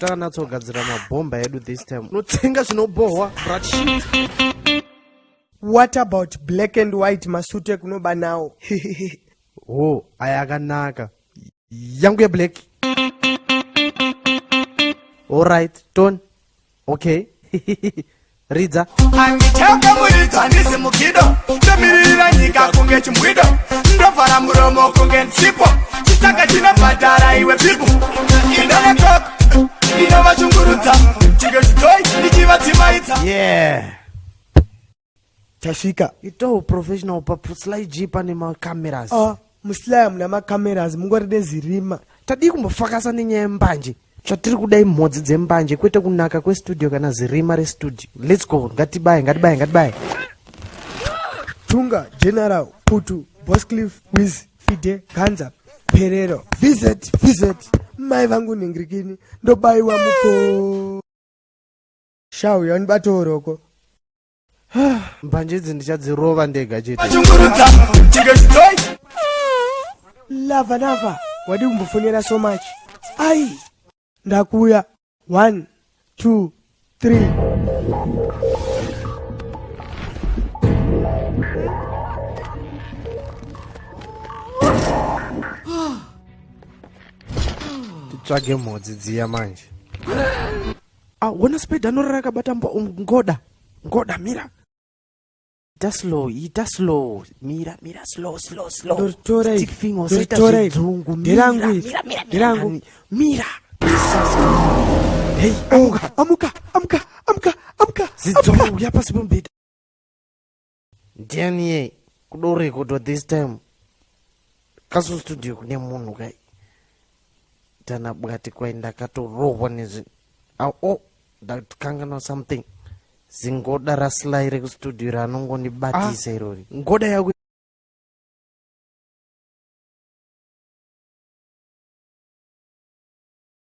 Takanatsogadzira mabhomba edu this time. Unotsenga zvinobhohwa brat shit. What about black and white masutu ekunoba nawo? Ho, aya akanaka. Yangu yeblack. Alright, ton. Okay. Ridza. Handiteke muridzi, handisi mukido, ndomiririra nyika kunge chimbwido, ndovhara muromo kunge nsipo, chitaka chinobhadhara iwe pipu indonetok ndinovachungurudza chinge chitoi ndichivadzimaidza. Yeah. Tasvika. Itawo professional pa Sly G pane macameras. Ah, muSly muna macameras, mungori nezirima. Tadii kumbofakasa nenyaya yembanje? Chatiri kuda imhodzi dzembanje, kwete kunaka kwestudio kana zirima restudio. Let's go, ngatibaye, ngatibaye, ngatibaye. Tunga, General, Putu, Boscliff, Wiz, Fide, Ganza, Perero, Visit, Visit, mai vangu ningirikini, ndobayiwa muko. Shau, yandibato roko. Mbanje idzi ndichadzirova ndega chete. Vachungurudza chinge chitoi. Lava lava, wadi kumbofonera so much. Ai, ndakuya. 1 2 3. Titsvage mhodzi dziya manje. Ah, wona spade anorara akabata ngoda. Ngoda, mira. Ita slow, ita slow. Mira, mira, slow, slow, slow. Ndoritora iri. Stick finger, usaita Ndoritora iri. zvidzungu. Mira, Nderangu iri. mira, mira, mira. Nderangu. mani. Mira. Hey, amuka. Amuka, amuka, amuka, amuka. Zidzungu, uya pasi pemubhedha. Ndiani ye? Kudorekodwa this time. Kasu studio kune munhu kai. Tana bwati kwai ndakatorohwa nezvi. Au, oh, ndakanganwa something. Zingoda raSly rekustudio raanongondibatisa irori. Ngoda yako.